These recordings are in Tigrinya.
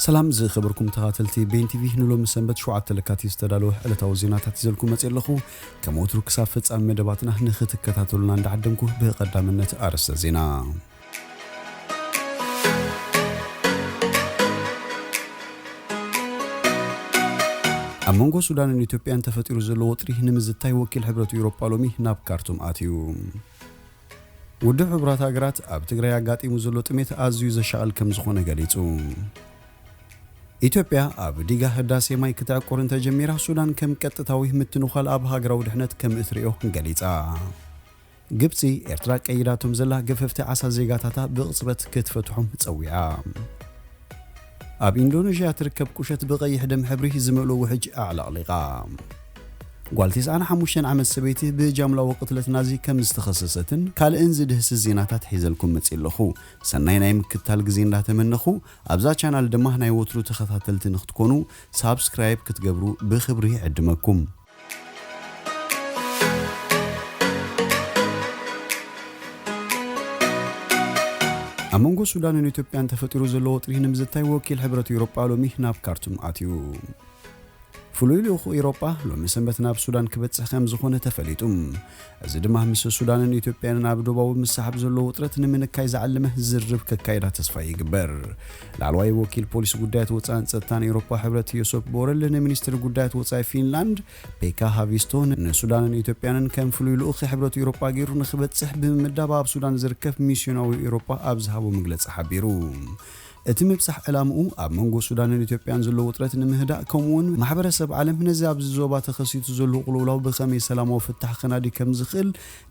ሰላም ዝኸበርኩም ተኸታተልቲ ቤን ቲቪ፣ ንሎሚ ሰንበት ሸውዓተ ለካቲት ዝተዳለወ ዕለታዊ ዜናታት ሒዘልኩም መፅእ ኣለኹ። ከም ወትሩ ክሳብ ፍጻሜ መደባትና ንኽትከታተሉና እንዳዓደምኩ፣ ብቐዳምነት ኣርእስተ ዜና። ኣብ መንጎ ሱዳንን ኢትዮጵያን ተፈጢሩ ዘሎ ወጥሪ ንምዝታይ ወኪል ሕብረት ኤውሮጳ ሎሚ ናብ ካርቱም ኣትዩ። ውድብ ሕቡራት ሃገራት ኣብ ትግራይ ኣጋጢሙ ዘሎ ጥሜት ኣዝዩ ዘሻቕል ከም ዝኾነ ገሊጹ። ኢትዮጵያ ኣብ ዲጋ ህዳሴ ማይ ክትዕቁር እንተጀሚራ፣ ሱዳን ከም ቀጥታዊ ምትንዃል ኣብ ሃገራዊ ድሕነት ከም እትርእዮ ገሊጻ። ግብጺ፣ ኤርትራ ቀይዳቶም ዘላ ገፈፍቲ ዓሳ ዜጋታታ ብቕጽበት ክትፈትሖም ጸዊዓ። ኣብ ኢንዶኔዥያ ትርከብ ቁሸት ብቐይሕ ደም ሕብሪ ዝመልኦ ውሕጅ ኣዕለቕሊቓ። ጓል ተስዓን ሓሙሽተን ዓመት ሰበይቲ ብጃምላዊ ቅትለት ናዚ ከም ዝተኸሰሰትን ካልእን ዝድህስስ ዜናታት ሒዘልኩም መጺእ ኣለኹ። ሰናይ ናይ ምክትታል ግዜ እንዳተመነኹ፣ ኣብዛ ቻናል ድማ ናይ ወትሩ ተኸታተልቲ ንክትኮኑ ሳብስክራይብ ክትገብሩ ብኽብሪ ይዕድመኩም። ኣብ መንጎ ሱዳንን ኢትዮጵያን ተፈጢሩ ዘሎ ወጥሪ ንምዝታይ ወኪል ሕብረት ኤውሮጳ ሎሚ ናብ ካርቱም ኣትዩ። ፍሉይ ልኡኹ ኤውሮጳ ሎሚ ሰንበት ናብ ሱዳን ክበጽሕ ከም ዝኾነ ተፈሊጡ። እዚ ድማ ምስ ሱዳንን ኢትዮጵያን ኣብ ዶባዊ ምስሓብ ዘሎ ውጥረት ንምንካይ ዝዓለመ ዝርርብ ከካይዳ ተስፋ ይግበር። ላዕለዋይ ወኪል ፖሊሲ ጉዳያት ወጻእን ጸጥታን ኤውሮጳ ሕብረት ዮሴፕ ቦረል ንሚኒስትሪ ጉዳያት ወጻኢ ፊንላንድ ፔካ ሃቪስቶ ንሱዳንን ኢትዮጵያንን ከም ፍሉይ ልኡኽ ሕብረት ኤውሮጳ ገይሩ ንኽበጽሕ ብምምዳብ ኣብ ሱዳን ዝርከብ ሚስዮናዊ ኤውሮጳ ኣብ ዝሃቦ መግለጺ ሓቢሩ። እቲ ምብጻሕ ዕላምኡ ኣብ መንጎ ሱዳንን ኢትዮጵያን ዘሎ ውጥረት ንምህዳእ፣ ከምኡውን ማሕበረሰብ ዓለም ነዚ ኣብዚ ዞባ ተኸሲቱ ዘሎ ቅልውላው ብኸመይ ሰላማዊ ፍታሕ ከናዲ ከም ዝኽእል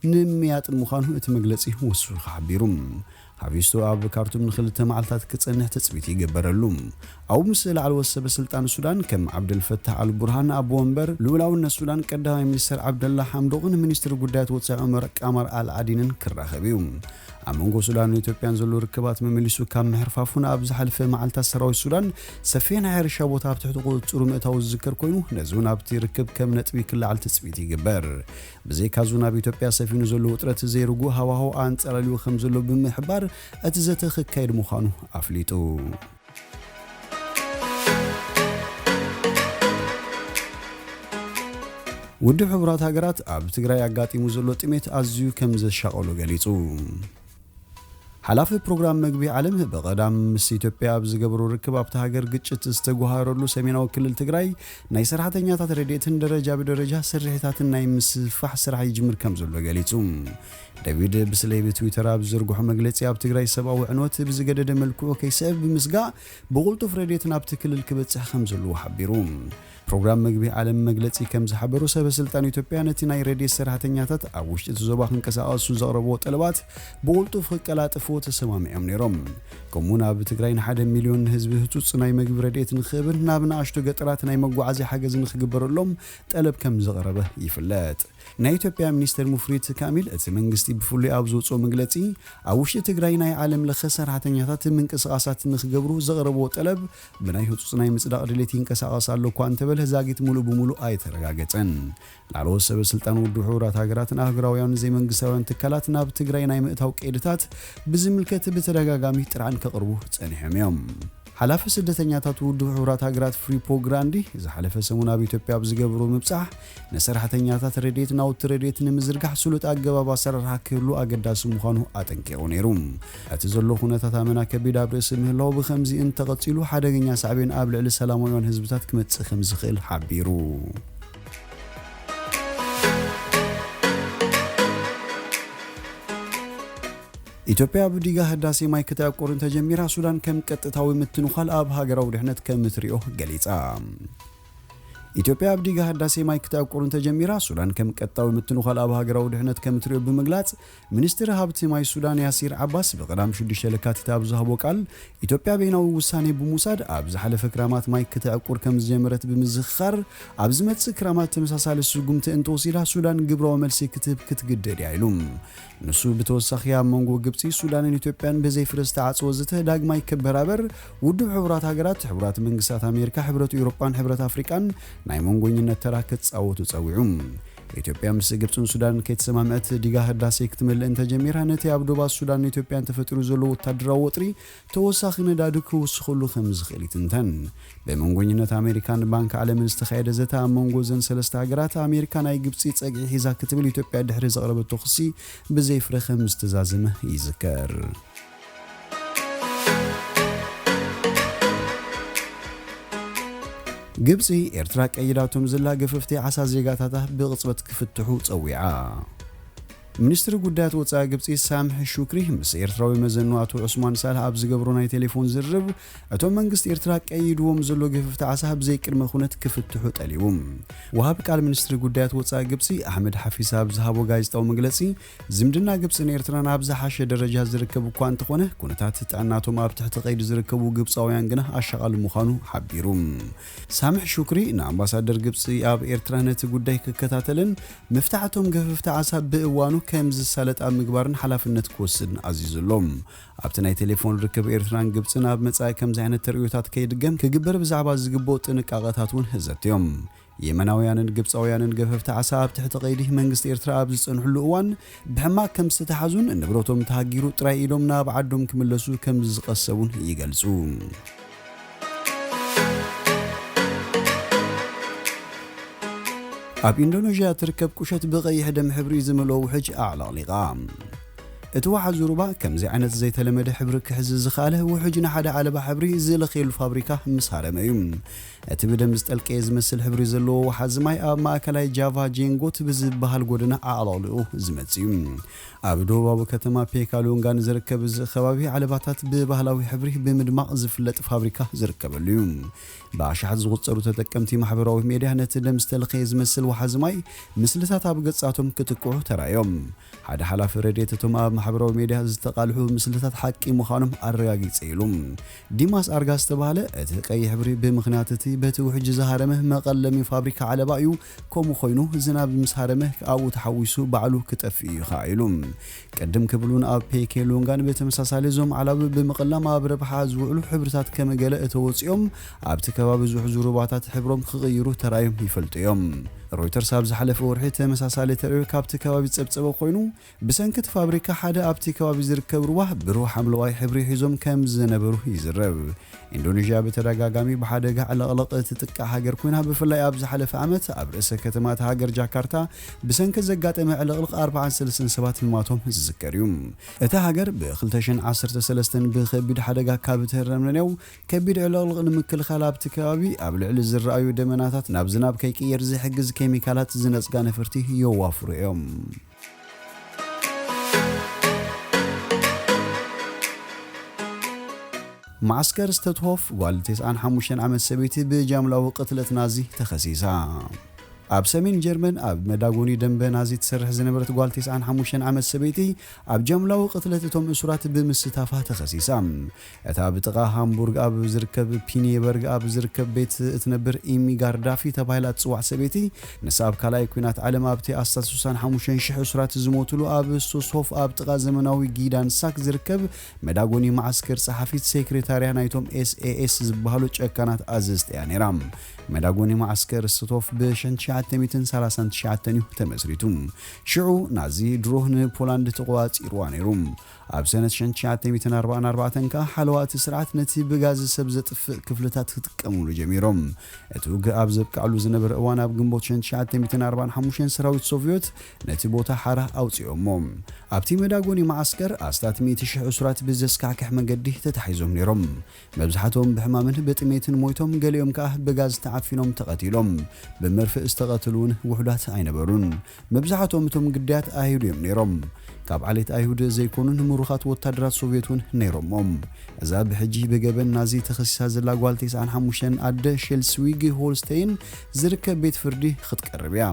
ንምምያጥ ምዃኑ እቲ መግለጺ ወሲኹ ሓቢሩ። ሃቪስቶ ኣብ ካርቱም ንኽልተ መዓልታት ክጸንሕ ትጽቢት ይግበረሉ። ኣብኡ ምስ ላዕለዎት ሰበ ስልጣን ሱዳን ከም ዓብደልፈታሕ ኣልቡርሃን ኣቦ ወንበር ልኡላውነት ሱዳን ቀዳማይ ሚኒስተር ዓብደላ ሓምዶቕን ሚኒስትሪ ጉዳያት ወጻኢ ዑመር ቃማር ኣልዓዲንን ክራኸብ እዩ። ኣብ መንጎ ሱዳንን ኢትዮጵያን ዘሎ ርክባት መመሊሱ ካብ ምሕርፋፉን ኣብ ዝሓለፈ መዓልታት ሰራዊት ሱዳን ሰፊሕ ናይ ሕርሻ ቦታ ኣብ ትሕቲ ቁጽጽሩ ምእታው ዝዝከር ኮይኑ፣ ነዚ እውን ኣብቲ ርክብ ከም ነጥቢ ክለዓል ትጽቢት ይግበር። ብዘይካዚ እውን ኣብ ኢትዮጵያ ሰፊኑ ዘሎ ውጥረት ዘይርጉእ ሃዋህው ኣንጸላልዩ ከም ዘሎ ብምሕባር፣ እቲ ዘተ ክካየድ ምዃኑ ኣፍሊጡ። ውድብ ሕቡራት ሃገራት ኣብ ትግራይ ኣጋጢሙ ዘሎ ጥሜት ኣዝዩ ከም ዘሻቐሎ ገሊጹ። ሓላፊ ፕሮግራም መግቢ ዓለም ብቐዳም ምስ ኢትዮጵያ ኣብ ዝገበሮ ርክብ፣ ኣብታ ሃገር ግጭት ዝተጓሃረሉ ሰሜናዊ ክልል ትግራይ ናይ ሰራሕተኛታት ረድኤትን ደረጃ ብደረጃ ስርሒታትን ናይ ምስፋሕ ስራሕ ይጅምር ከም ዘሎ ገሊጹ። ዴቪድ ብስሌይ ብትዊተር ኣብ ዝዘርግሖ መግለጺ፣ ኣብ ትግራይ ሰብኣዊ ዕንወት ብዝገደደ መልክዑ ከይስዕብ ብምስጋእ፣ ብቕልጡፍ ረድኤት ናብቲ ክልል ክበጽሕ ከም ዘለዎ ሓቢሩ። ፕሮግራም መግቢ ዓለም መግለጺ ከም ዝሓበሩ፣ ሰበ ስልጣን ኢትዮጵያ ነቲ ናይ ረድኤት ሰራሕተኛታት ኣብ ውሽጢ እቲ ዞባ ክንቀሳቐሱ ዘቕረብዎ ጠለባት ብቕልጡፍ ክቀላጥፍዎ ተሰማሚዖም ነይሮም። ከምኡውን ኣብ ትግራይ ንሓደ ሚልዮን ህዝቢ ህጹጽ ናይ መግቢ ረድኤት ንክህብን ናብ ንኣሽቱ ገጠራት ናይ መጓዓዝያ ሓገዝ ንክግበረሎም ጠለብ ከም ዝቐረበ ይፍለጥ። ናይ ኢትዮጵያ ሚኒስትር ሙፍሪት ካሚል፣ እቲ መንግስቲ ብፍሉይ ኣብ ዝወፅኦ መግለፂ፣ ኣብ ውሽጢ ትግራይ ናይ ዓለም ለኸ ሰራሕተኛታት ምንቅስቓሳት ንክገብሩ ዘቕረብዎ ጠለብ ብናይ ህፁፅ ናይ ምፅዳቕ ድሌት ይንቀሳቐስ ኣሎ እኳ እንተበለ፣ ዛጊት ሙሉእ ብሙሉእ ኣይተረጋገፀን። ላዕለዎት ሰበ ስልጣን ውድብ ሕቡራት ሃገራትን ኣህጉራውያን ዘይመንግስታውያን ትካላት ናብ ትግራይ ናይ ምእታው ቀይድታት ብዝምልከት ብተደጋጋሚ ጥርዓን ከቕርቡ ጸኒሖም እዮም። ሓላፊ ስደተኛታት ውድብ ሕቡራት ሃገራት ፊሊፖ ግራንዲ ዝሓለፈ ሰሙን ኣብ ኢትዮጵያ ኣብ ዝገበሮ ምብጻሕ፣ ንሰራሕተኛታት ረድኤት ናውቲ ረድኤት ንምዝርጋሕ ስሉጥ ኣገባብ ኣሰራርሓ ክህሉ ኣገዳሲ ምዃኑ ኣጠንቂቑ ነይሩ። እቲ ዘሎ ኩነታት ኣመና ከቢድ ኣብ ርእሲ ምህላው፣ ብኸምዚ እንተቐጺሉ ሓደገኛ ሳዕቤን ኣብ ልዕሊ ሰላማውያን ህዝብታት ክመጽእ ከም ዝኽእል ሓቢሩ። ኢትዮጵያ ኣብ ዲጋ ህዳሴ ማይ ክትዕቁር እንተጀሚራ፣ ሱዳን ከም ቀጥታዊ ምትንዃል ኣብ ሃገራዊ ድሕነት ከም እትሪኦ ገሊጻ። ኢትዮጵያ ኣብ ዲጋ ህዳሴ ማይ ክትዕቁር እንተጀሚራ፣ ሱዳን ከም ቀጥታዊ ምትንዃል ኣብ ሃገራዊ ድሕነት ከም እትሪኦ ብምግላጽ፣ ሚኒስትር ሃብቲ ማይ ሱዳን ያሲር ዓባስ ብቐዳም ሽዱሽተ ለካቲት ኣብ ዝሃቦ ቃል፣ ኢትዮጵያ በይናዊ ውሳኔ ብምውሳድ ኣብ ዝሓለፈ ክራማት ማይ ክትዕቁር ከም ዝጀመረት ብምዝኽኻር፣ ኣብ ዝመጽእ ክራማት ተመሳሳሊ ስጉምቲ እንተወሲዳ፣ ሱዳን ግብራዊ መልሲ ክትህብ ክትግደድ እያ ኢሉ። ንሱ ብተወሳኺ፣ ኣብ መንጎ ግብጺ፣ ሱዳንን ኢትዮጵያን ብዘይ ፍረ ዝተዓጽወ ዝተ ዳግማይ ክበራበር፣ ውድብ ሕቡራት ሃገራት፣ ሕቡራት መንግስታት ኣሜሪካ፣ ሕብረት ኤውሮጳን ሕብረት ኣፍሪቃን ናይ መንጎኝነት ተራ ክጻወቱ ጸዊዑ። ኢትዮጵያ ምስ ግብፅን ሱዳንን ከይተሰማምዐት ዲጋ ህዳሴ ክትመልእ እንተጀሚራ፣ ነቲ ኣብ ዶባት ሱዳንን ኢትዮጵያን ተፈጢሩ ዘሎ ወታደራዊ ወጥሪ ተወሳኺ ነዳዲ ክውስኸሉ ከም ዝኽእል ይትንተን። ብመንጎኝነት ኣሜሪካን ባንክ ዓለምን ዝተኻየደ ዘተ ኣብ መንጎ እዘን ሰለስተ ሃገራት፣ ኣሜሪካ ናይ ግብፂ ፀግዒ ሒዛ ክትብል ኢትዮጵያ ድሕሪ ዘቕረበቶ ክሲ ብዘይ ፍረ ከም ዝተዛዘመ ይዝከር። ግብፂ፣ ኤርትራ ቀይዳቶም ዘላ ገፈፍቲ ዓሳ ዜጋታታ ብቕጽበት ክፍትሑ ጸዊዓ። ሚኒስትሪ ጉዳያት ወጻኢ ግብፂ ሳምሕ ሹክሪ ምስ ኤርትራዊ መዘኑ ኣቶ ዑስማን ሳልሕ ኣብ ዝገብሮ ናይ ቴሌፎን ዝርርብ፣ እቶም መንግስቲ ኤርትራ ቀይድዎም ዘሎ ገፈፍቲ ዓሳ ብዘይ ቅድመ ኩነት ክፍትሑ ጠሊቡ። ወሃቢ ቃል ሚኒስትሪ ጉዳያት ወጻኢ ግብፂ ኣሕመድ ሓፊዝ ኣብ ዝሃቦ ጋዜጣዊ መግለጺ፣ ዝምድና ግብጽን ኤርትራን ኣብ ዝሓሸ ደረጃ ዝርከብ እኳ እንተኾነ፣ ኩነታት ጥዕናቶም ኣብ ትሕቲ ቀይዲ ዝርከቡ ግብጻውያን ግና ኣሻቓሊ ምዃኑ ሓቢሩ። ሳምሕ ሹክሪ ንኣምባሳደር ግብጺ ኣብ ኤርትራ ነቲ ጉዳይ ክከታተልን ምፍታሕ እቶም ገፈፍቲ ዓሳ ብእዋኑ ከም ዝሳለጥ ኣብ ምግባርን ሓላፍነት ክወስድን ኣዚዙ ኣሎ። ኣብቲ ናይ ቴሌፎን ርክብ ኤርትራን ግብጽን ኣብ መጻኢ ከምዚ ዓይነት ተርእዮታት ከይድገም ክግበር ብዛዕባ ዝግብኦ ጥንቃቐታት እውን ዘትዮም። የመናውያንን ግብጻውያንን ገፈፍቲ ዓሳ ኣብ ትሕቲ ቀይዲ መንግስቲ ኤርትራ ኣብ ዝጸንሕሉ እዋን ብሕማቕ ከም ዝተተሓዙን ንብረቶም ተሃጊሩ ጥራይ ኢዶም ናብ ዓዶም ክምለሱ ከም ዝቐሰቡን ይገልጹ። ኣብ ኢንዶኔዥያ እትርከብ ቁሸት ብቐይሕ ደም ሕብሪ ዝመልኦ ውሕጅ ኣዕለቕሊቓ። እቲ ወሓዚ ሩባ ከምዚ ዓይነት ዘይተለመደ ሕብሪ ክሕዝ ዝኸኣለ ውሕጅ ንሓደ ዓለባ ሕብሪ ዝለኽየሉ ፋብሪካ ምስ ሃረመ እዩ። እቲ ብደም ዝጠልቀየ ዝመስል ሕብሪ ዘለዎ ወሓዚ ማይ ኣብ ማእከላይ ጃቫ ጄንጎት ብዝበሃል ጎደና ኣዕለቕሊቑ ዝመጽእ እዩ። ኣብ ደቡባዊ ከተማ ፔካሉንጋ ንዝርከብ እዚ ከባቢ ዓለባታት ብባህላዊ ሕብሪ ብምድማቕ ዝፍለጥ ፋብሪካ ዝርከበሉ እዩ። ብኣሽሓት ዝቑጸሩ ተጠቀምቲ ማሕበራዊ ሜድያ ነቲ ደም ዝተለኸየ ዝመስል ወሓዚ ማይ ምስልታት ኣብ ገጻቶም ክትክዑ ተራእዮም። ሓደ ሓላፊ ረድኤት እቶም ኣብ ማሕበራዊ ሜድያ ዝተቓልሑ ምስልታት ሓቂ ምዃኖም ኣረጋጊጸ ኢሉ። ዲማስ ኣርጋ ዝተባህለ እቲ ቀይሕ ሕብሪ ብምኽንያት እቲ በቲ ውሕጅ ዝሃረመ መቐለሚ ፋብሪካ ዓለባ እዩ። ከምኡ ኮይኑ ዝናብ ምስ ሃረመ ኣብኡ ተሓዊሱ ባዕሉ ክጠፍእ እዩ ኸዓ ኢሉ። ቅድም ክብል እውን ኣብ ፔኬ ሉንጋን ብተመሳሳሊ እዞም ዓላዊ ብምቕላም ኣብ ረብሓ ዝውዕሉ ሕብርታት ከም ገለ እተወፅኦም ኣብቲ ከባቢ ዝውሕዙ ሩባታት ሕብሮም ክቕይሩ ተራእዮም ይፈልጡ እዮም። ሮይተርስ ኣብ ዝሓለፈ ወርሒ ተመሳሳሊ ተርእዮ ካብቲ ከባቢ ዝፀብፀበ ኮይኑ፣ ብሰንኪ እቲ ፋብሪካ ሓደ ኣብቲ ከባቢ ዝርከብ ሩባ ብሩህ ሓምለዋይ ሕብሪ ሒዞም ከም ዝነበሩ ይዝረብ። ኢንዶኔዥያ ብተደጋጋሚ ብሓደጋ ዕለቕለቕ እትጥቃዕ ሃገር ኮይና፣ ብፍላይ ኣብ ዝሓለፈ ዓመት ኣብ ርእሰ ከተማ እታ ሃገር ጃካርታ ብሰንኪ ዘጋጠመ ዕልቕልቕ ኣርብዓን ሰለስተን ሰባት ምማቶም ዝዝከር እዩ። እታ ሃገር ብ ክልተ ሽሕን ዓሰርተ ሰለስተን ብኸቢድ ሓደጋ ካብ እትህረም ነኔው፣ ከቢድ ዕልቕልቕ ንምክልኻል ኣብቲ ከባቢ ኣብ ልዕሊ ዝረኣዩ ደመናታት ናብ ዝናብ ከይቅየር ዝሕግዝ ኬሚካላት ዝነጽጋ ነፈርቲ የዋፍሩ እዮም። መዓስከር ስተትሆፍ ጓል ተስዓን ሓሙሽተን ዓመት ሰበይቲ ብጃምላዊ ቅትለት ናዚ ተኸሲሳ። ኣብ ሰሜን ጀርመን ኣብ መዳጎኒ ደንበ ናዚ ትሰርሕ ዝነበረት ጓል ተስዓን ሓሙሽተን ዓመት ሰበይቲ ኣብ ጃምላዊ ቅትለት እቶም እሱራት ብምስታፋ ተኸሲሳ። እታ ብጥቓ ሃምቡርግ ኣብ ዝርከብ ፒኒየበርግ ኣብ ዝርከብ ቤት እትነብር ኢሚ ጋርዳፊ ተባሂላ እትጽዋዕ ሰበይቲ፣ ንሳ ኣብ ካልኣይ ኲናት ዓለም ኣብቲ ኣስታት ስሳን ሓሙሽተን ሽሕ እሱራት ዝሞትሉ ኣብ ስቶስሆፍ ኣብ ጥቓ ዘመናዊ ጊዳንሳክ ዝርከብ መዳጎኒ መዓስከር ጸሓፊት ሴክሬታርያ ናይቶም ኤስኤኤስ ዝበሃሉ ጨካናት ኣዘዝቲ እያ ነይራ። መዳጎኒ መዓስከር ስቶፍ ብ ሽሕን ትሽዓተ ሚእትን ሰላሳን ትሽዓተን እዩ ተመስሪቱ። ሽዑ ናዚ ድሮ ንፖላንድ ተቖጻጺርዋ ነይሩ። ኣብ ሰነት ሽሕን ትሽዓተ ሚእትን ኣርባዓን ኣርባዕተን ከኣ ሓለዋ እቲ ስርዓት ነቲ ብጋዝ ሰብ ዘጥፍእ ክፍልታት ክጥቀሙሉ ጀሚሮም። እቲ ውግእ ኣብ ዘብቅዐሉ ዝነበረ እዋን ኣብ ግንቦት ሽሕን ትሽዓተ ሚእትን ኣርባዓን ሓሙሽተን ሰራዊት ሶቭዮት ነቲ ቦታ ሓራ ኣውጺኦሞ። ኣብቲ መዳጎኒ መዓስከር ኣስታት ሚእቲ ሽሕ እሱራት ብዘስካሕክሕ መገዲ ተታሒዞም ነይሮም። መብዛሕትኦም ብሕማምን ብጥሜትን ሞይቶም፣ ገሊኦም ከኣ ብጋዝ ተዓፊኖም ተቐቲሎም። ብመርፍእ ዝተቐትሉ እውን ውሑዳት ኣይነበሩን። መብዛሕትኦም እቶም ግዳያት ኣይሁድ እዮም ነይሮም። ካብ ዓሌት ኣይሁድ ዘይኮኑን ምሩኻት ወታደራት ሶቭየት እውን ነይሮሞም። እዛ ብሕጂ ብገበን ናዚ ተኸሲሳ ዘላ ጓል ተስዓን ሓሙሽተን ኣደ ሼልስዊግ ሆልስተይን ዝርከብ ቤት ፍርዲ ክትቀርብ እያ።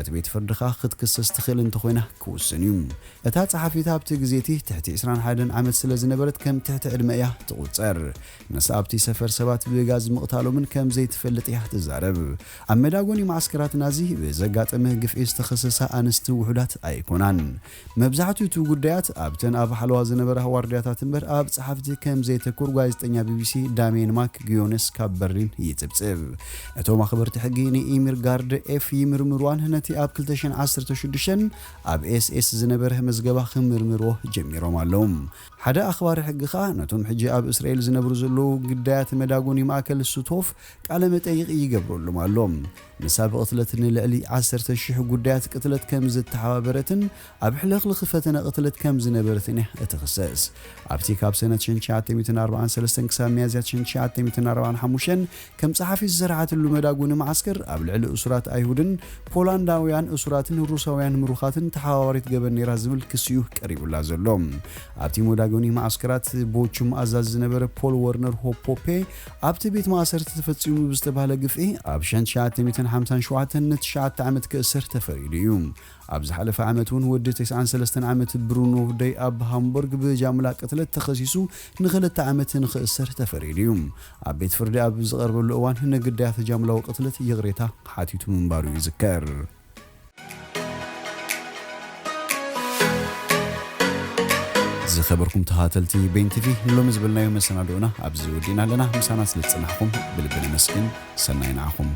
እቲ ቤት ፍርዲ ኸኣ ክትክሰስ ትኽእል እንተኾይና ክውስን እዩ። እታ ጸሓፊት ኣብቲ ግዜ እቲ ትሕቲ ዕስራን ሓደን ዓመት ስለ ዝነበረት ከም ትሕቲ ዕድመ እያ ትቑጸር። ንሳ ኣብቲ ሰፈር ሰባት ብጋዝ ምቕታሎምን ከም ዘይትፈልጥ እያ ትዛረብ። ኣብ መዳጎኒ መዓስከራት ናዚ ብዘጋጠመ ግፍዒ ዝተኸሰሳ ኣንስቲ ውሑዳት ኣይኮናን። መብዛሕትኡ እቲ ጉዳያት ኣብተን ኣብ ሓለዋ ዝነበራ ዋርድያታት እምበር ኣብ ጸሓፍቲ ከም ዘይተኩር ጋዜጠኛ ቢቢሲ ዳሜን ማክ ጊዮነስ ካብ በርሊን ይጽብጽብ። እቶም ኣኽበርቲ ሕጊ ንኢሚር ጋርድ ኤፍ ይምርምርዋን እቲ ኣብ ክልተ ሽሕን ዓሰርተ ሽዱሽተን ኣብ ኤስኤስ ዝነበረ መዝገባ ክምርምርዎ ጀሚሮም ኣለዉ። ሓደ ኣኽባሪ ሕጊ ኸኣ ነቶም ሕጂ ኣብ እስራኤል ዝነብሩ ዘለዉ ግዳያት መዳጎኒ ማእከል ስቶፍ ቃለ መጠይቕ ይገብረሎም ኣሎ። ንሳ ብቕትለት ንልዕሊ ዓሰርተ ሽሕ ጉዳያት ቅትለት ከም ዝተሓባበረትን ኣብ ሕልኽልኽ ፈተነ ቅትለት ከም ዝነበረትን እያ እትኽሰስ። ኣብቲ ካብ ሰነት ሽሕን ትሽዓተ ሚእትን ኣርባዓን ሰለስተን ክሳብ ሚያዝያ ሽሕን ትሽዓተ ሚእትን ኣርባዓን ሓሙሽተን ከም ጸሓፊ ዝሰርሓትሉ መዳጎኒ መዓስከር ኣብ ልዕሊ እሱራት ኣይሁድን ፖላንዳውያን እሱራትን ሩሳውያን ምሩኻትን ተሓባባሪት ገበን ነይራ ዝብል ክሲ እዩ ቀሪቡላ ዘሎ። ኣብቲ መዳጎኒ መዓስከራት ቦቹም ኣዛዚ ዝነበረ ፖል ወርነር ሆፖፔ ኣብቲ ቤት ማእሰርቲ ተፈጺሙ ብዝተባህለ ግፍዒ ኣብ ሽሕን ትሽዓተ ሚእትን ሓምሳን ሸውዓተን ንትሽዓተ ዓመት ክእሰር ተፈሪዱ እዩ። ኣብ ዝሓለፈ ዓመት እውን ወዲ ተስዓን ሰለስተን ዓመት ብሩኖ ደይ ኣብ ሃምቡርግ ብጃምላ ቅትለት ተኸሲሱ ንኽልተ ዓመት ንኽእሰር ተፈሪዱ እዩ። ኣብ ቤት ፍርዲ ኣብ ዝቐርበሉ እዋን ንግዳያት ጃምላዊ ቅትለት ይቕሬታ ሓቲቱ ምንባሩ ይዝከር። ዝኸበርኩም ተኻተልቲ ቤን ቲቪ፣ ንሎሚ ዝበልናዮ መሰናድኦና ኣብዚ ወዲእና ኣለና። ምሳና ስለ ዝጸናሕኩም ብልቢ ነመስግን። ሰናይ ንዓኹም።